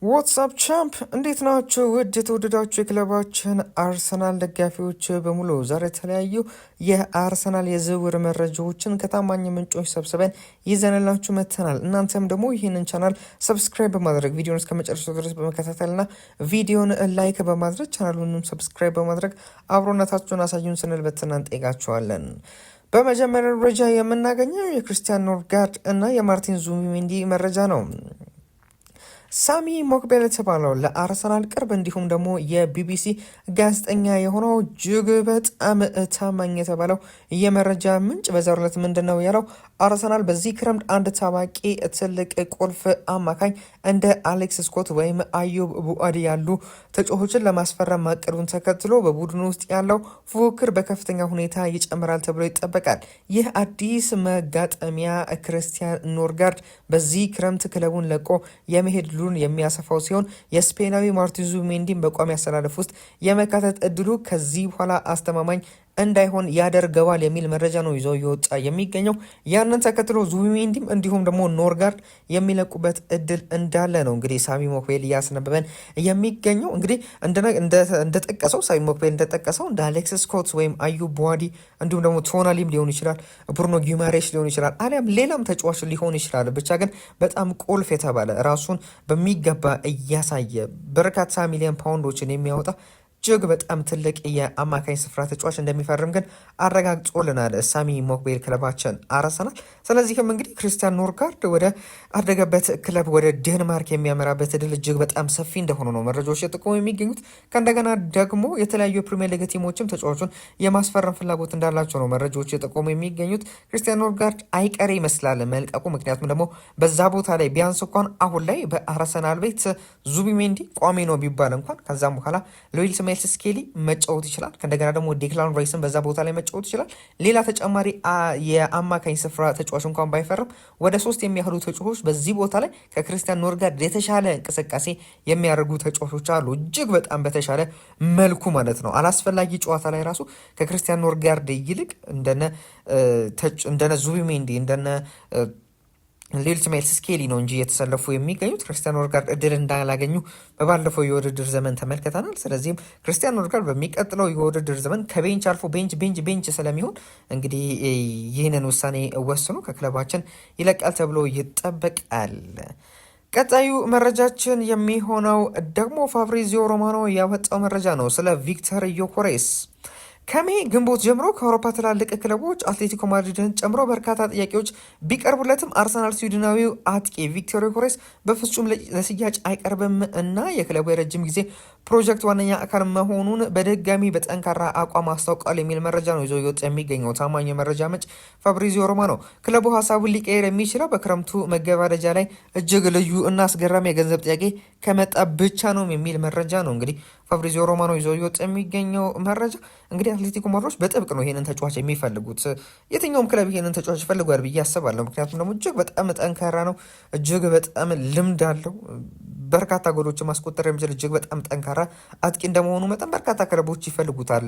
What's up, champ? እንዴት ናችሁ? ውድ የተወደዳችሁ የክለባችን አርሰናል ደጋፊዎች በሙሉ፣ ዛሬ የተለያዩ የአርሰናል የዝውውር መረጃዎችን ከታማኝ ምንጮች ሰብስበን ይዘንላችሁ መጥተናል። እናንተም ደግሞ ይህንን ቻናል subscribe በማድረግ፣ ቪዲዮን እስከ መጨረሻው ድረስ በመከታተልና ቪዲዮን like በማድረግ፣ ቻናሉንም subscribe በማድረግ አብሮነታችሁን አሳዩን ስንል በትህትና እንጠይቃችኋለን። በመጀመሪያ ደረጃ የምናገኘው የክርስቲያን ኖርጋርድ እና የማርቲን ዙቢሜንዲ መረጃ ነው። ሳሚ ሞክቤል የተባለው ለአርሰናል ቅርብ እንዲሁም ደግሞ የቢቢሲ ጋዜጠኛ የሆነው እጅግ በጣም ታማኝ የተባለው የመረጃ ምንጭ በዛሬው ዕለት ምንድን ነው ያለው? አርሰናል በዚህ ክረምት አንድ ታዋቂ ትልቅ ቁልፍ አማካኝ እንደ አሌክስ ስኮት ወይም አዩብ ቡአዲ ያሉ ተጫዋቾችን ለማስፈረም ማቀዱን ተከትሎ በቡድኑ ውስጥ ያለው ፉክክር በከፍተኛ ሁኔታ ይጨምራል ተብሎ ይጠበቃል። ይህ አዲስ መጋጠሚያ ክርስቲያን ኖርጋርድ በዚህ ክረምት ክለቡን ለቆ የመሄድ እድሉን የሚያሰፋው ሲሆን የስፔናዊ ማርቲን ዙቢሜንዲን በቋሚ አሰላለፍ ውስጥ የመካተት እድሉ ከዚህ በኋላ አስተማማኝ እንዳይሆን ያደርገዋል የሚል መረጃ ነው ይዞ እየወጣ የሚገኘው። ያንን ተከትሎ ዙቢሜንዲም እንዲሁም ደግሞ ኖርጋርድ የሚለቁበት እድል እንዳለ ነው እንግዲህ ሳሚ ሞክቤል እያስነበበን የሚገኘው። እንግዲህ እንደጠቀሰው፣ ሳሚ ሞክቤል እንደጠቀሰው፣ እንደ አሌክስ ስኮት ወይም አዩብ ቡዋዲ እንዲሁም ደግሞ ቶናሊም ሊሆን ይችላል፣ ብሩኖ ጊማሬሽ ሊሆን ይችላል፣ አሊያም ሌላም ተጫዋች ሊሆን ይችላል። ብቻ ግን በጣም ቁልፍ የተባለ፣ ራሱን በሚገባ እያሳየ፣ በርካታ ሚሊዮን ፓውንዶችን የሚያወጣ እጅግ በጣም ትልቅ የአማካኝ ስፍራ ተጫዋች እንደሚፈርም ግን አረጋግጦልናል ሳሚ ሞክቤል ክለባችን አርሰናል። ስለዚህም እንግዲህ ክርስቲያን ኖርጋርድ ወደ አደገበት ክለብ ወደ ዴንማርክ የሚያመራበት እድል እጅግ በጣም ሰፊ እንደሆኑ ነው መረጃዎች የጠቆሙ የሚገኙት። ከእንደገና ደግሞ የተለያዩ የፕሪሚየር ሊግ ቲሞችም ተጫዋቹን የማስፈረም ፍላጎት እንዳላቸው ነው መረጃዎች የጠቆሙ የሚገኙት። ክርስቲያን ኖርጋርድ አይቀሬ ይመስላል መልቀቁ። ምክንያቱም ደግሞ በዛ ቦታ ላይ ቢያንስ እንኳን አሁን ላይ በአርሰናል ቤት ዙቢሜንዲ ቋሚ ነው ቢባል እንኳን ከዛም በኋላ ሉዊስ ማይልስ ስኬሊ መጫወት ይችላል። ከእንደገና ደግሞ ዴክላን ራይስን በዛ ቦታ ላይ መጫወት ይችላል። ሌላ ተጨማሪ የአማካኝ ስፍራ ተጫዋች እንኳን ባይፈርም ወደ ሶስት የሚያህሉ ተጫዋቾች በዚህ ቦታ ላይ ከክርስቲያን ኖርጋርድ የተሻለ እንቅስቃሴ የሚያደርጉ ተጫዋቾች አሉ። እጅግ በጣም በተሻለ መልኩ ማለት ነው። አላስፈላጊ ጨዋታ ላይ ራሱ ከክርስቲያን ኖርጋርድ ይልቅ እንደነ ዙቢሜንዲ፣ እንደነ ሉዊስ ማይልስ ስኬሊ ነው እንጂ እየተሰለፉ የሚገኙት፣ ክርስቲያን ኖርጋርድ እድል እንዳላገኙ በባለፈው የውድድር ዘመን ተመልክተናል። ስለዚህም ክርስቲያን ኖርጋርድ በሚቀጥለው የውድድር ዘመን ከ bench አልፎ bench bench bench ስለሚሆን እንግዲህ ይህንን ውሳኔ ወስኖ ከክለባችን ይለቃል ተብሎ ይጠበቃል። ቀጣዩ መረጃችን የሚሆነው ደግሞ ፋብሪዚዮ ሮማኖ ያወጣው መረጃ ነው ስለ ቪክተር ዮኮሬስ። ከ May ግንቦት ጀምሮ ከአውሮፓ ትላልቅ ክለቦች አትሌቲኮ ማድሪድን ጨምሮ በርካታ ጥያቄዎች ቢቀርቡለትም አርሰናል ስዊድናዊው አጥቂ ቪክቶር ዮኮሬስ በፍጹም ለሽያጭ አይቀርብም እና የክለቡ የረጅም ጊዜ ፕሮጀክት ዋነኛ አካል መሆኑን በድጋሚ በጠንካራ አቋም አስታውቋል የሚል መረጃ ነው ይዞ እየወጣ የሚገኘው ታማኝ የመረጃ ምንጭ ፋብሪዚዮ ሮማኖ። ክለቡ ሀሳቡን ሊቀይር የሚችለው በክረምቱ መገባደጃ ላይ እጅግ ልዩ እና አስገራሚ የገንዘብ ጥያቄ ከመጣ ብቻ ነው የሚል መረጃ ነው እንግዲህ ፋብሪዚዮ ሮማኖ ይዞ እየወጣ የሚገኘው መረጃ። እንግዲህ አትሌቲኮ ማድሪዶች በጥብቅ ነው ይሄንን ተጫዋች የሚፈልጉት። የትኛውም ክለብ ይሄንን ተጫዋች ይፈልጓል ብዬ አስባለሁ። ምክንያቱም ደግሞ እጅግ በጣም ጠንካራ ነው፣ እጅግ በጣም ልምድ አለው፣ በርካታ ጎሎችን ማስቆጠር የሚችል እጅግ በጣም ጠንካራ አጥቂ እንደመሆኑ መጠን በርካታ ክለቦች ይፈልጉታል፣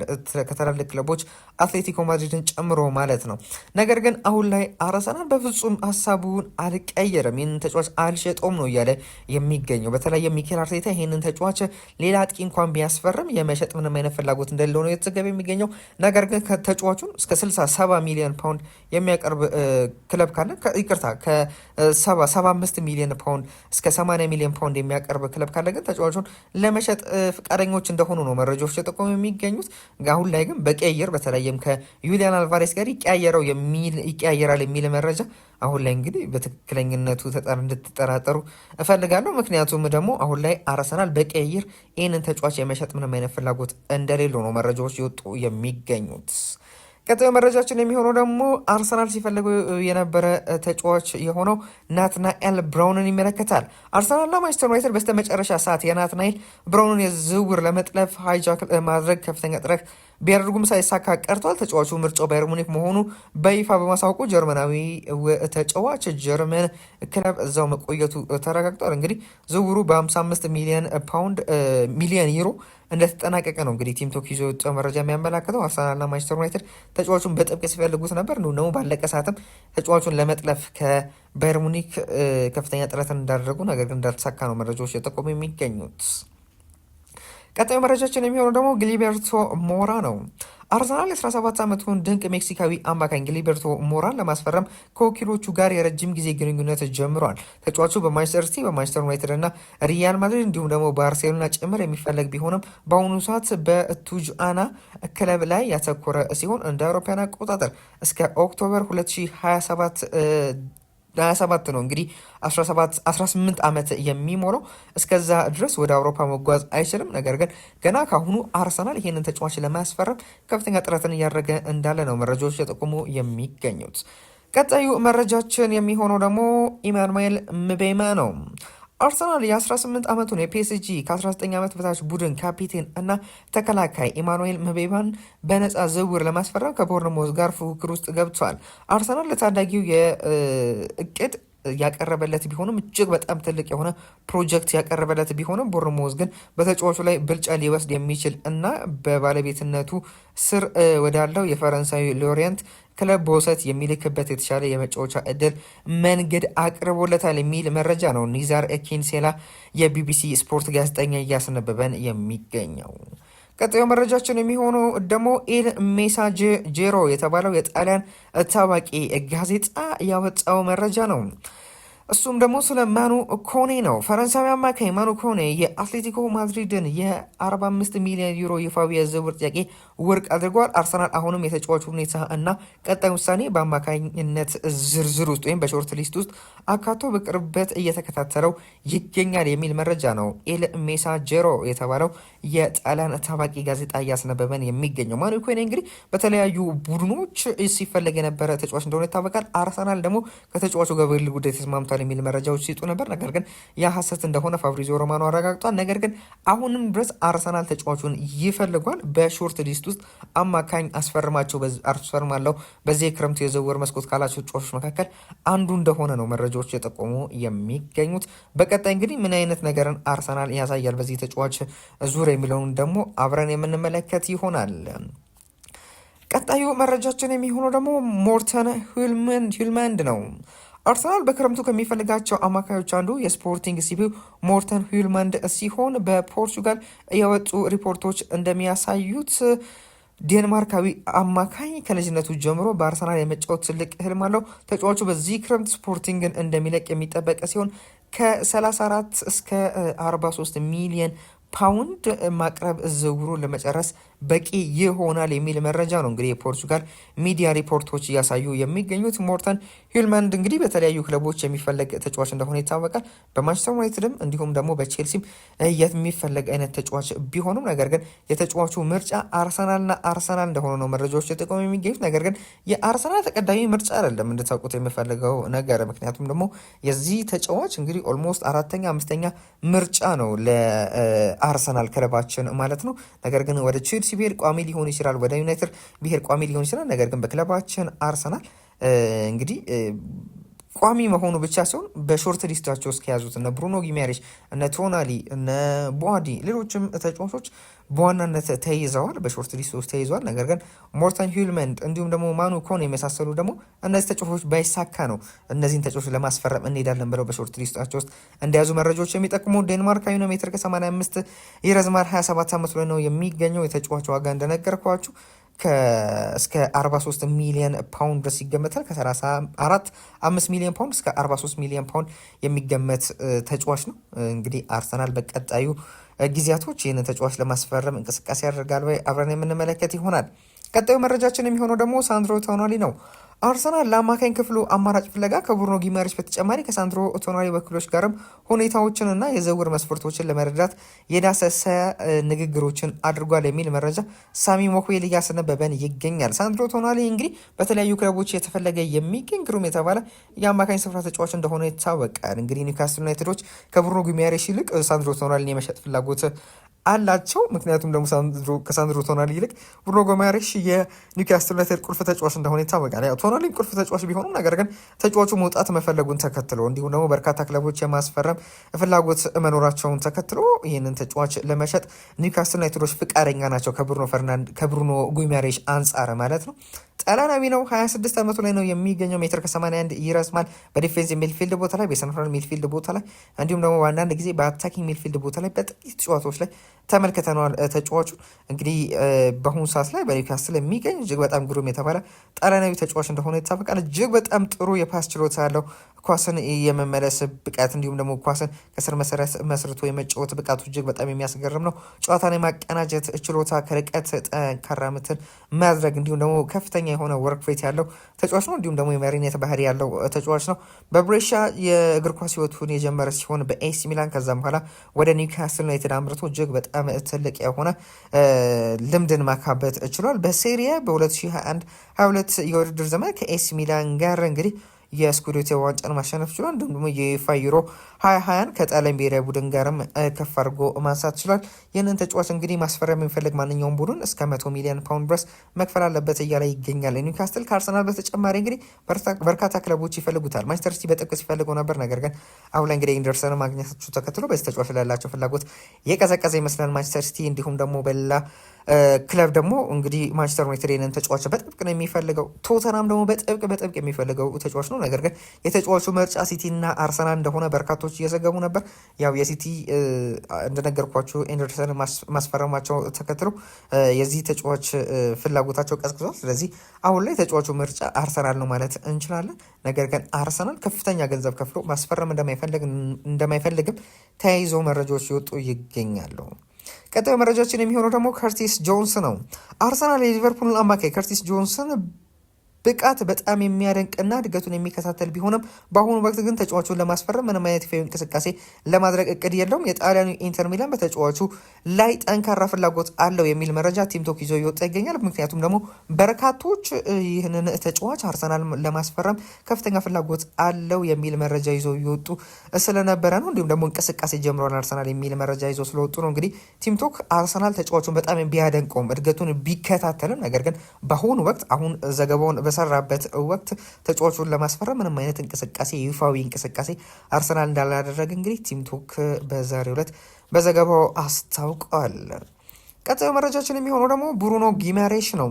ከትላልቅ ክለቦች አትሌቲኮ ማድሪድን ጨምሮ ማለት ነው። ነገር ግን አሁን ላይ አርሰናል በፍጹም ሀሳቡን አልቀየረም፣ ይህንን ተጫዋች አልሸጠውም ነው እያለ የሚገኘው። በተለይ ሚኬል አርቴታ ይህንን ተጫዋች ሌላ አጥቂ እንኳን ቢያስፈርም የመሸጥ ምንም አይነት ፍላጎት እንደሌለው ነው የተዘገበ የሚገኘው። ነገር ግን ከተጫዋቹን እስከ 60 70 ሚሊዮን ፓውንድ የሚያቀርብ ክለብ ካለ፣ ይቅርታ፣ ከ75 ሚሊዮን ፓውንድ እስከ 80 ሚሊዮን ፓውንድ የሚያቀርብ ክለብ ካለ ግን ተጫዋቹን ለመሸጥ ፈቃደኞች እንደሆኑ ነው መረጃዎች የጠቆሙ የሚገኙት። አሁን ላይ ግን በቀይር በተለይም ከዩሊያን አልቫሬስ ጋር ይቀያየራል የሚል መረጃ አሁን ላይ እንግዲህ በትክክለኝነቱ እንድትጠራጠሩ እፈልጋለሁ። ምክንያቱም ደግሞ አሁን ላይ አርሰናል በቀይር ይህንን ተጫዋች የመሸጥ ምንም አይነት ፍላጎት እንደሌለው ነው መረጃዎች የወጡ የሚገኙት። ቀጣዩ መረጃችን የሚሆነው ደግሞ አርሰናል ሲፈልገው የነበረ ተጫዋች የሆነው ናትናኤል ብራውንን ይመለከታል። አርሰናልና ማንቸስተር ዩናይትድ በስተመጨረሻ ሰዓት የናትናኤል ብራውንን የዝውውር ለመጥለፍ hijack ለማድረግ ከፍተኛ ጥረት ቢያደርጉም ሳይሳካ ቀርቷል። ተጫዋቹ ምርጫው ባየር ሙኒክ መሆኑ በይፋ በማሳወቁ ጀርመናዊ ተጫዋች ጀርመን ክለብ እዛው መቆየቱ ተረጋግጧል። እንግዲህ ዝውውሩ በ55 ሚሊዮን ፓውንድ ሚሊዮን ዩሮ እንደተጠናቀቀ ነው እንግዲህ ቲምቶክ ይዞ የወጣው መረጃ የሚያመላክተው። አርሰናልና ማንቸስተር ዩናይትድ ተጫዋቹን በጥብቅ ሲፈልጉት ነበር። እንዲሁም ደግሞ ባለቀ ሰዓትም ተጫዋቹን ለመጥለፍ ከባየር ሙኒክ ከፍተኛ ጥረትን እንዳደረጉ ነገር ግን እንዳልተሳካ ነው መረጃዎች የጠቆሙ የሚገኙት። ቀጣዩ መረጃችን የሚሆነው ደግሞ ግሊበርቶ ሞራ ነው። አርሰናል የ17 ዓመቱን ድንቅ ሜክሲካዊ አማካኝ ግሊበርቶ ሞራን ለማስፈረም ከወኪሎቹ ጋር የረጅም ጊዜ ግንኙነት ጀምሯል። ተጫዋቹ በማንቸስተር ሲቲ፣ በማንቸስተር ዩናይትድ እና ሪያል ማድሪድ እንዲሁም ደግሞ ባርሴሎና ጭምር የሚፈለግ ቢሆንም በአሁኑ ሰዓት በቲጁአና ክለብ ላይ ያተኮረ ሲሆን እንደ አውሮፓውያን አቆጣጠር እስከ October 2027 27 ነው እንግዲህ 17 18 ዓመት የሚሞላው። እስከዛ ድረስ ወደ አውሮፓ መጓዝ አይችልም። ነገር ግን ገና ካሁኑ አርሰናል ይሄንን ተጫዋች ለማስፈረም ከፍተኛ ጥረትን እያደረገ እንዳለ ነው መረጃዎች የጠቆሙ የሚገኙት። ቀጣዩ መረጃችን የሚሆነው ደግሞ ኢማኑኤል ምቤማ ነው። አርሰናል የ18 ዓመቱን የፒኤስጂ ከ19 ዓመት በታች ቡድን ካፒቴን እና ተከላካይ ኢማኑኤል ምቤማን በነፃ ዝውውር ለማስፈረም ከቦርንሞዝ ጋር ፉክክር ውስጥ ገብቷል። አርሰናል ለታዳጊው የእቅድ ያቀረበለት ቢሆንም እጅግ በጣም ትልቅ የሆነ ፕሮጀክት ያቀረበለት ቢሆንም ቦርንሞዝ ግን በተጫዋቹ ላይ ብልጫ ሊወስድ የሚችል እና በባለቤትነቱ ስር ወዳለው የፈረንሳዊ ሎሪየንት ክለብ በውሰት የሚልክበት የተሻለ የመጫወቻ እድል መንገድ አቅርቦለታል የሚል መረጃ ነው ኒዛር ኪንሴላ የቢቢሲ ስፖርት ጋዜጠኛ እያስነበበን የሚገኘው። ቀጣዩ መረጃችን የሚሆነው ደግሞ ኢል ሜሳጄሮ የተባለው የጣሊያን ታዋቂ ጋዜጣ ያወጣው መረጃ ነው። እሱም ደግሞ ስለ ማኑ ኮኔ ነው። ፈረንሳዊ አማካኝ ማኑ ኮኔ የአትሌቲኮ ማድሪድን የ45 ሚሊዮን ዩሮ ይፋዊ የዝውውር ጥያቄ ውድቅ አድርጓል። አርሰናል አሁንም የተጫዋቹ ሁኔታ እና ቀጣይ ውሳኔ በአማካኝነት ዝርዝር ውስጥ ወይም በ short list ውስጥ አካቶ በቅርበት እየተከታተለው ይገኛል የሚል መረጃ ነው ኤል ሜሳጀሮ የተባለው የጣሊያን ታዋቂ ጋዜጣ እያስነበበን የሚገኘው። ማኑ ኮኔ እንግዲህ በተለያዩ ቡድኖች ሲፈለግ የነበረ ተጫዋች እንደሆነ ይታወቃል። አርሰናል ደግሞ ከተጫዋቹ ጋር በግል ጉዳይ ተስማምቷል የሚል መረጃዎች ሲጡ ነበር። ነገር ግን ያ ሀሰት እንደሆነ ፋብሪዚዮ ሮማኖ አረጋግጧል። ነገር ግን አሁንም ድረስ አርሰናል ተጫዋቹን ይፈልጓል። በ short list ውስጥ አማካኝ አስፈርማቸው አስፈርማለሁ በዚህ የክረምቱ የዝውውር መስኮት ካላቸው ተጫዋቾች መካከል አንዱ እንደሆነ ነው መረጃዎች የጠቆሙ የሚገኙት። በቀጣይ እንግዲህ ምን አይነት ነገርን አርሰናል ያሳያል በዚህ ተጫዋች ዙር የሚለውን ደግሞ አብረን የምንመለከት ይሆናል። ቀጣዩ መረጃችን የሚሆነው ደግሞ ሞርተን ሂልማንድ ነው። አርሰናል በክረምቱ ከሚፈልጋቸው አማካዮች አንዱ የስፖርቲንግ ሲፒው ሞርተን ሂልማንድ ሲሆን በፖርቹጋል የወጡ ሪፖርቶች እንደሚያሳዩት ዴንማርካዊ አማካኝ ከልጅነቱ ጀምሮ በአርሰናል የመጫወት ትልቅ ህልም አለው። ተጫዋቹ በዚህ ክረምት ስፖርቲንግን እንደሚለቅ የሚጠበቅ ሲሆን ከ34 እስከ 43 ሚሊየን ፓውንድ ማቅረብ ዝውውሩን ለመጨረስ በቂ ይሆናል የሚል መረጃ ነው እንግዲህ የፖርቹጋል ሚዲያ ሪፖርቶች እያሳዩ የሚገኙት። ሞርተን ሂልመንድ እንግዲህ በተለያዩ ክለቦች የሚፈለግ ተጫዋች እንደሆነ ይታወቃል። በማንቸስተር ዩናይትድም እንዲሁም ደግሞ በቼልሲም የሚፈለግ አይነት ተጫዋች ቢሆንም ነገር ግን የተጫዋቹ ምርጫ አርሰናልና አርሰናል እንደሆነ ነው መረጃዎች የጠቆሙ የሚገኙት። ነገር ግን የአርሰናል ተቀዳሚ ምርጫ አይደለም እንድታውቁት የምፈልገው ነገር፣ ምክንያቱም ደግሞ የዚህ ተጫዋች እንግዲህ almost አራተኛ አምስተኛ ምርጫ ነው ለአርሰናል ክለባችን ማለት ነው። ነገር ግን ወደ ቼልሲ ቢሄድ ቋሚ ሊሆን ይችላል፣ ወደ ዩናይትድ ቢሄድ ቋሚ ሊሆን ይችላል። ነገር ግን በክለባችን አርሰናል እንግዲህ ቋሚ መሆኑ ብቻ ሲሆን በ short list ኣቸው ውስጥ ከያዙት እነ ብሩኖ ጊማሬሽ፣ እነ ቶናሊ፣ እነ ቦአዲ ሌሎችም ተጫዋቾች በዋናነት ተይዘዋል፣ በ short list ውስጥ ተይዘዋል። ነገር ግን ሞርተን ሂልመንድ እንዲሁም ደግሞ ማኑ ኮን የመሳሰሉ ደግሞ እነዚህ ተጫዋቾች ባይሳካ ነው እነዚህን ተጫዋቾች ለማስፈረም እንሄዳለን ብለው በ short list ኣቸው ውስጥ እንደያዙ መረጃዎች የሚጠቅሙ። ዴንማርካዊ ነው። ሜትር ከ85 ይረዝማል። 27 ዓመቱ ላይ ነው የሚገኘው። የተጫዋቹ ዋጋ እንደነገርኳችሁ እስከ 43 ሚሊዮን ፓውንድ ድረስ ይገመታል። ከ34 5 ሚሊዮን ፓውንድ እስከ 43 ሚሊዮን ፓውንድ የሚገመት ተጫዋች ነው። እንግዲህ አርሰናል በቀጣዩ ጊዜያቶች ይህንን ተጫዋች ለማስፈረም እንቅስቃሴ ያደርጋል ወይ አብረን የምንመለከት ይሆናል። ቀጣዩ መረጃችን የሚሆነው ደግሞ ሳንድሮ ቶናሊ ነው። አርሰናል ለአማካኝ ክፍሉ አማራጭ ፍለጋ ከብሩኖ ጊማሬስ በተጨማሪ ከሳንድሮ ቶናሊ ወኪሎች ጋርም ሁኔታዎችንና የዝውውር መስፈርቶችን ለመረዳት የዳሰሰ ንግግሮችን አድርጓል የሚል መረጃ ሳሚ ሞክቤል እያስነበበን ይገኛል። ሳንድሮ ቶናሊ እንግዲህ በተለያዩ ክለቦች የተፈለገ የሚገኝ ግሩም የተባለ የአማካኝ ስፍራ ተጫዋች እንደሆነ ይታወቃል። እንግዲህ ኒውካስል ዩናይትዶች ከብሩኖ ጊማሬስ ይልቅ ሳንድሮ ቶናሊን የመሸጥ ፍላጎት አላቸው። ምክንያቱም ደግሞ ከሳንድሮ ቶናሊ ይልቅ ብሩኖ ጉማሬሽ የኒውካስትል ዩናይትድ ቁልፍ ተጫዋች እንደሆነ ይታወቃል። ያው ቶናሊም ቁልፍ ተጫዋች ቢሆኑም ነገር ግን ተጫዋቹ መውጣት መፈለጉን ተከትሎ እንዲሁም ደግሞ በርካታ ክለቦች የማስፈረም ፍላጎት መኖራቸውን ተከትሎ ይህንን ተጫዋች ለመሸጥ ኒውካስትል ዩናይትዶች ፍቃደኛ ናቸው ከብሩኖ ጉማሬሽ አንጻር ማለት ነው። ጣሊያናዊ ነው። 26 ዓመቱ ላይ ነው የሚገኘው። ሜትር ከ81 ይረዝማል። በ defense midfield ቦታ ላይ፣ በ central midfield ቦታ ላይ እንዲሁም ደግሞ በአንዳንድ ጊዜ በ attacking midfield ቦታ ላይ በጥቂት ጨዋታዎች ላይ ተመልክተነዋል። ተጫዋቹ እንግዲህ በአሁኑ ሰዓት ላይ በኒውካስትል የሚገኝ እጅግ በጣም ግሩም የተባለ ጣሊያናዊ ተጫዋች እንደሆነ ይታወቃል። እጅግ በጣም ጥሩ የ pass ችሎታ ያለው፣ ኳስን የመመለስ ብቃት እንዲሁም ደግሞ ኳስን ከስር መሰረት መስርቶ የመጫወት ብቃቱ እጅግ በጣም የሚያስገርም ነው። ጨዋታን የማቀናጀት ችሎታ፣ ከርቀት ጠንካራ ምትን ማድረግ እንዲሁም ደግሞ ከፍተኛ የሆነ work rate ያለው ተጫዋች ነው። እንዲሁም ደግሞ የመሪነት ባህሪ ያለው ተጫዋች ነው። በብሬሻ የእግር ኳስ ሕይወቱን የጀመረ ሲሆን በኤሲ ሚላን ከዛም በኋላ ወደ ኒውካስል ዩናይትድ አምርቶ እጅግ በጣም ትልቅ የሆነ ልምድን ማካበት ችሏል። በሴሪያ በ2021 22 የውድድር ዘመን ከኤሲ ሚላን ጋር እንግዲህ የስኩዴቶ ዋንጫን ማሸነፍ ችሏል። እንዲሁም ደግሞ የዩኤፋ ዩሮ 2020ን ከጣሊያን ብሔራዊ ቡድን ጋርም ከፍ አድርጎ ማንሳት ችሏል። ይህንን ተጫዋች እንግዲህ ማስፈረም የሚፈልግ ማንኛውም ቡድን እስከ 100 ሚሊዮን ፓውንድ ድረስ መክፈል አለበት እያለ ይገኛል። ኒውካስትል ከአርሰናል በተጨማሪ እንግዲህ በርካታ ክለቦች ይፈልጉታል። ማንቸስተር ሲቲ በጥብቅ ሲፈልገው ነበር። ነገር ግን አሁን ላይ እንግዲህ ኤንደርሰን ማግኘታቸው ተከትሎ በዚህ ተጫዋች ላይ ያላቸው ፍላጎት የቀዘቀዘ ይመስላል ማንቸስተር ሲቲ። እንዲሁም ደግሞ በሌላ ክለብ ደግሞ እንግዲህ ማንቸስተር ዩናይትድ ይህንን ተጫዋች በጥብቅ ነው የሚፈልገው። ቶተናም ደግሞ በጥብቅ በጥብቅ የሚፈልገው ተጫዋች ነው። ነገር ግን የተጫዋቹ ምርጫ ሲቲ እና አርሰናል እንደሆነ በርካቶች እየዘገቡ ነበር። ያው የሲቲ እንደነገርኳችሁ ኤንደርሰን ማስፈረማቸው ተከትሎ የዚህ ተጫዋች ፍላጎታቸው ቀዝቅዟል። ስለዚህ አሁን ላይ ተጫዋቹ ምርጫ አርሰናል ነው ማለት እንችላለን። ነገር ግን አርሰናል ከፍተኛ ገንዘብ ከፍሎ ማስፈረም እንደማይፈልግም ተያይዞ መረጃዎች ሲወጡ ይገኛሉ። ቀጣዩ መረጃችን የሚሆነው ደግሞ ከርቲስ ጆንስ ነው። አርሰናል የሊቨርፑልን አማካይ ከርቲስ ጆንስን ብቃት በጣም የሚያደንቅና እድገቱን የሚከታተል ቢሆንም በአሁኑ ወቅት ግን ተጫዋቹን ለማስፈረም ምንም አይነት ይፋዊ እንቅስቃሴ ለማድረግ እቅድ የለውም። የጣሊያኑ ኢንተር ሚላን በተጫዋቹ ላይ ጠንካራ ፍላጎት አለው የሚል መረጃ ቲምቶክ ይዞ እየወጣ ይገኛል። ምክንያቱም ደግሞ በርካቶች ይህንን ተጫዋች አርሰናል ለማስፈረም ከፍተኛ ፍላጎት አለው የሚል መረጃ ይዞ እየወጡ ስለነበረ ነው። እንዲሁም ደግሞ እንቅስቃሴ ጀምሯል አርሰናል የሚል መረጃ ይዞ ስለወጡ ነው። እንግዲህ ቲምቶክ አርሰናል ተጫዋቹን በጣም ቢያደንቀውም እድገቱን ቢከታተልም ነገር ግን በአሁኑ ወቅት አሁን ዘገባውን በሰራበት ወቅት ተጫዋቹን ለማስፈረም ምንም አይነት እንቅስቃሴ፣ ይፋዊ እንቅስቃሴ አርሰናል እንዳላደረገ እንግዲህ ቲምቶክ በዛሬው ዕለት በዘገባው አስታውቋል። ቀጣዩ መረጃችን የሚሆነው ደግሞ ብሩኖ ጊማሬሽ ነው።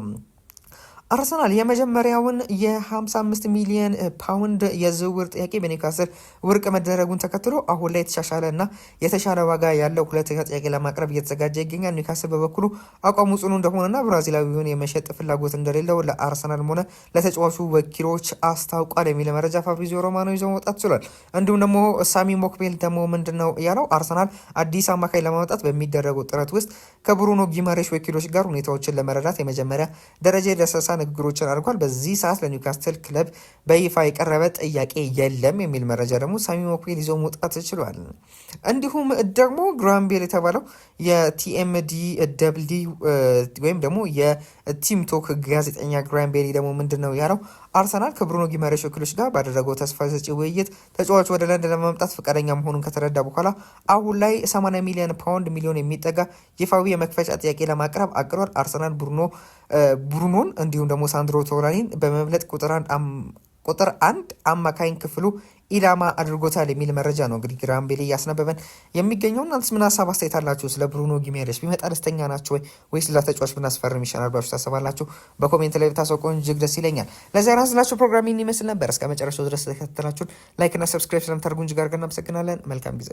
አርሰናል የመጀመሪያውን የ55 ሚሊዮን ፓውንድ የዝውውር ጥያቄ በኒውካስል ውድቅ መደረጉን ተከትሎ አሁን ላይ የተሻሻለ እና የተሻለ ዋጋ ያለው ሁለተኛ ጥያቄ ለማቅረብ እየተዘጋጀ ይገኛል። ኒውካስል በበኩሉ አቋሙ ጽኑ እንደሆነና ብራዚላዊውን የመሸጥ ፍላጎት እንደሌለው ለአርሰናልም ሆነ ለተጫዋቹ ወኪሎች አስታውቋል የሚል መረጃ ፋብሪዚዮ ሮማኖ ይዞ መውጣት ችሏል። እንዲሁም ደግሞ ሳሚ ሞክቤል ደግሞ ምንድን ነው ያለው? አርሰናል አዲስ አማካይ ለማምጣት በሚደረገው ጥረት ውስጥ ከብሩኖ ጊማሬሽ ወኪሎች ጋር ሁኔታዎችን ለመረዳት የመጀመሪያ ደረጃ የዳሰሳ ንግግሮችን አድርጓል። በዚህ ሰዓት ለኒውካስትል ክለብ በይፋ የቀረበ ጥያቄ የለም የሚል መረጃ ደግሞ ሳሚ ሞክቤል ይዞ መውጣት ችሏል። እንዲሁም ደግሞ ግራም ቤል የተባለው የ TMDW ወይም ደግሞ የቲም ቶክ ጋዜጠኛ ግራም ቤል ደግሞ ምንድን ነው ያለው? አርሰናል ከብሩኖ ጊማሬሽ ወኪሎች ጋር ባደረገው ተስፋ ሰጪ ውይይት ተጫዋቹ ወደ ለንደን ለመምጣት ፈቃደኛ መሆኑን ከተረዳ በኋላ አሁን ላይ 80 ሚሊዮን ፓውንድ ሚሊዮን የሚጠጋ ይፋዊ የመክፈቻ ጥያቄ ለማቅረብ አቅዷል። አርሰናል ብሩኖን እንዲሁም ደግሞ ሳንድሮ ቶናሊን በመብለጥ ቁጥር አንድ አማካኝ ክፍሉ ኢላማ አድርጎታል የሚል መረጃ ነው እንግዲህ ግራም ቤል እያስነበበን የሚገኘው። እናንተስ ምን ሀሳብ አስተያየት አላችሁ? ስለ ብሩኖ ጊሜሬስ ቢመጣ ደስተኛ ናችሁ ወይ ወይስ ሌላ ተጫዋች ብናስፈርም ይሻላል ብላችሁ ታስባላችሁ? በ comment ላይ ብታሳውቁን እጅግ ደስ ይለኛል። ለዛሬ ያዝንላችሁ ፕሮግራም ይህን ይመስል ነበር። እስከ መጨረሻው ድረስ ተከታተላችሁን like እና subscribe ስለምታደርጉ እጅግ አድርገን እናመሰግናለን። መልካም ጊዜ።